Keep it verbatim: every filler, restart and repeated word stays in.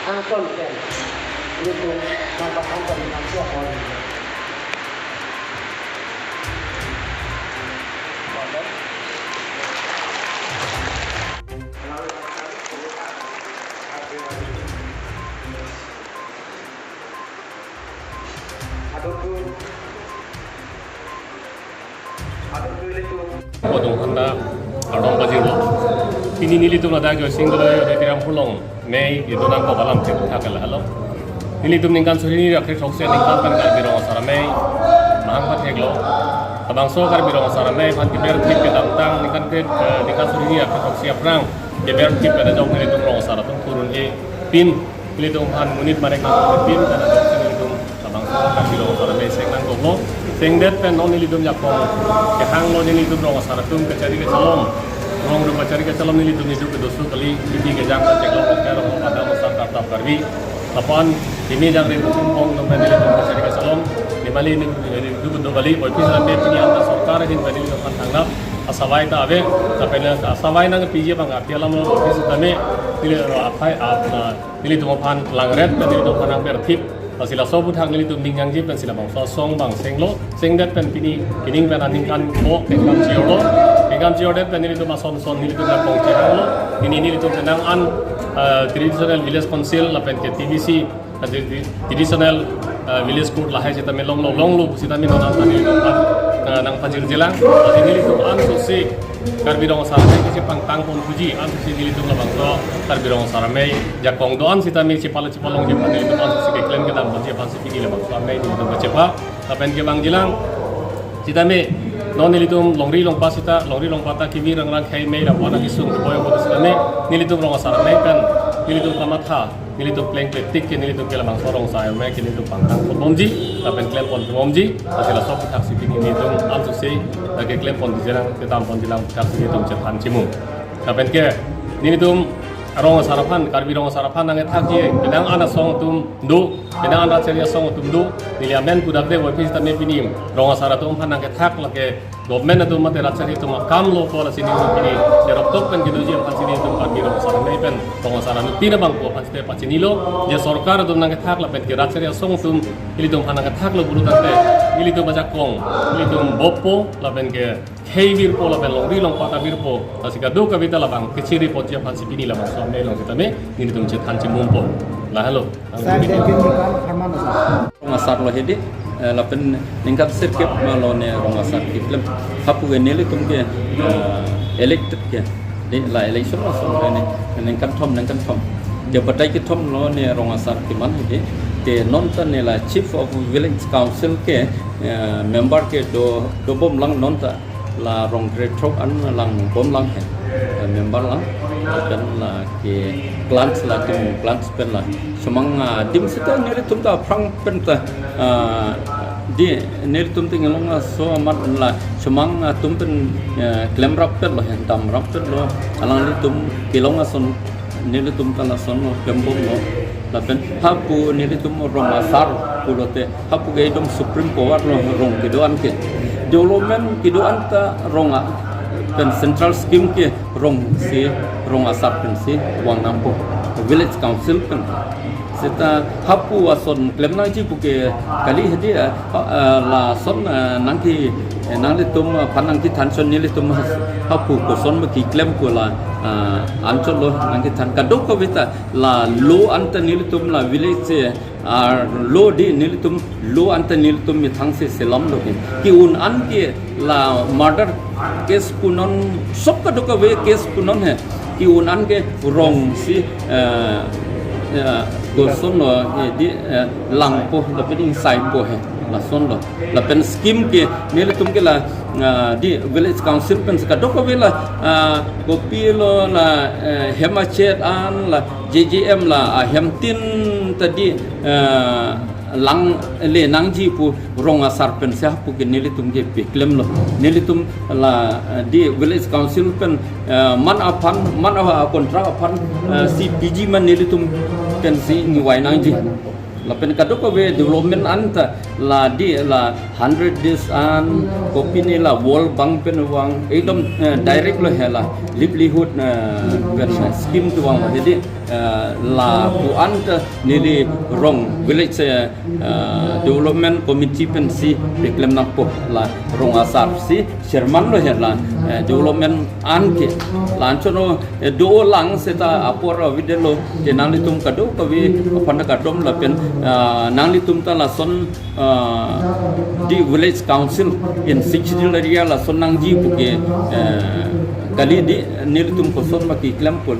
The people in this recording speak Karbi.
Angton pen. Ilitum nangpathan kami nangsiap hon. Aduh, Bodong handa ardom pajirlo. Pini nelitum ladak Joysing Doloi Auditorium Hulong mei itu nangkok alam thek thak lahelo. Nelitum ningkan suri hini ra kre-throksi aningkan pen Karbi Rong Asar Amei mahang patheklo. Labangso Karbi Rong Asar Amei aphan keber thip kedamtang ningkan kre, eh, ningkan suri hini ra kre-throksi aphrang keber thip pen ajok nelitum rong asar atum thurunji pin, nelitum aphan monit marek nangpin pen ajok si nelitum labangso Karbi Rong Asar Amei seng nangkoklo. Sengdet pen non nelitum jakong kehanglo, nelitum rong asar atum kachari kachalom, rong ru kachari kachalom nelitum idu kedosu kali, kiti kejang kacheklo, rong ke rong pada masa kartap Karbi. Lapen pini jangre bukung kong atum pen nelitum kachari kachalom, nimali ni idu kedo kali, boipis lambe pini anta sorkar ahin pen nelitum aphan thangnat asavai ta ave, lapen asavai nangpiji abang api alamlo boipis tame, neli ro aphai ap na nelitum aphan langret pen nelitum aphan nangber thip. Lasi laso aphuthak nelitum ning jangji pensi labangso asong bang senglo, sengdet pen pini kining pen aningkan kok tengkam chiorlo, tengkam chiordet pen nelitum ason son nelitum jakong chehanglo. Pini nelitum penang an, eh, traditional village council lapen ke T V C, eh, di- di- traditional, eh, village court lahai sitame longlo, longlo sitame non an nelitum aphan, eh, nangpajirjilang. Lasi nelitum an susi Karbi Rong Asar Amei kachepangtang pon puji, ansi nelitum labangso Karbi Rong Asar Amei jakong do-an sitame chepala chepalongji aphan nelitum ansi keklem kedam puji aphansi pini labangso amei nelitum kachepa. Lapen kevangjilang sitame non nelitum longri longpat sita, longri longpat ta kevi rangrang khei mei ra wana kisung keboy ko sitame nelitum Rong Asar Amei pen nelitum kamatha nelitum pleng pleptik ke nelitum ke labangso Rong Asar Amei ke nelitum pangtang pon bomji, lapen klem pon bomji, lasi laso aphuthak si pini nelitum ansi, eh, keklem pon dijerang, kedam pon dilang aphuthak si nelitum chethan chimum. Lapen ke nelitum rong asar aphan, Karbi Rong Asar aphan nangkethakji penang an asong atum do, penang an rachari asong atum do, neli amen pudak de boipis tame pini rong asar atum aphan nangkethak lake government atum mate rachari atum akam lo ko, lasi nelitum pini cherok tok pen kedoji aphansi nelitum Karbi Rong Asar Amei pen Rong Asar Anuttin abang ko aphan site pachinilo, je sorkar atum nangkethak lapen ke rachari asong atum ilitum aphan nangkethaklo pulo tangte, ilitum ajakong ilitum boppo lapen ke khei virpo lapen longri longpat ta virpo, lasi kadokave ta labang kechiri ponji aphansi pini labangso amei along sitame nelitum chethan chimum pon. Lahelo. Sa dia kin ikan Herman sa. Rong asar lo hedi, eh, lapen ningkan sirkep ma lo ne rong asar keklem. Hapu ke nelitum ke, eh, elected ke. Di la election lo so ne ningkan thom, ningkan thom. Dia batai kethom lo ne rong asar keman hedi. Te non ta ne la Chief of Village Council ke, eh, member ke do, dobomlang non ta. La rong krethrok an langbomlang he, eh, member lang, lapen la ke clans, la tim clans pen la. Semang, ah, adim sita nelitum ta aphrang pen ta, ah, di nelitum ta inglong aso amat la semang atum pen, eh, klemrap pet lo he, damrap pet lo, alanglitum kelong ason nelitum ta lasonlo, klembomlo. Lapen hapu nelitum rong asar pulote hapu ke ekdom supreme power lo rong kedo-an ke. Development kedo-an ta rong a-, pen central scheme ke rong si, rong asar pensi vang nangpo. Village council pen. Seta hapu ason klem nangji pu ke kali hedi, ah, ah, lason, ah, nangke, eh, nanglitum, ah, aphan nangkethan son nelitum has-, hapu koson ma keklem ko la, ah, anchot lo nangkethan kadokave ta la law anta nelitum la village se, ah, law di nelitum law anta nelitum methang se selam lo hin. Ke-un an ke la murder case punon sop kadokave case punon he. Ke-un an ke rong si, eh, eh, koson lo, eh, di, eh, langpo lapen ingsaipo he. Lason lo. Lapen scheme ke nelitum ke la, ah, di village council pen kadokave la, ah, kopi lo la, eh, hem achet an la J J M la, ah, hem tin ta di, eh, langle nangji pu rong asar pensi hapu ke nelitum ke peklem lo. Nelitum la, eh, di village council pen, eh, man aphan, man a contract aphan, eh, si piji man nelitum pensi nivai nangji. Lapen kadokave development anta la di la hundred days an kopi ne la World Bank pen vang ekdom, eh, direct lo he la livelihood, eh, pen scheme tu vang hedi. Eh, lapu-an ta neli rong village, eh, eh, development committee pensi reklem nangpo, la rong asar si chairman lo he la, eh, development an ke la anchot, eh, dolang seta apor avedetlo ke nanglitum kadokave aphan ta kardom lapen, eh, nanglitum ta lason, eh, the village council in sixth schedule area lason nangji puke, eh, kali di nelitum koson ma keklem pon.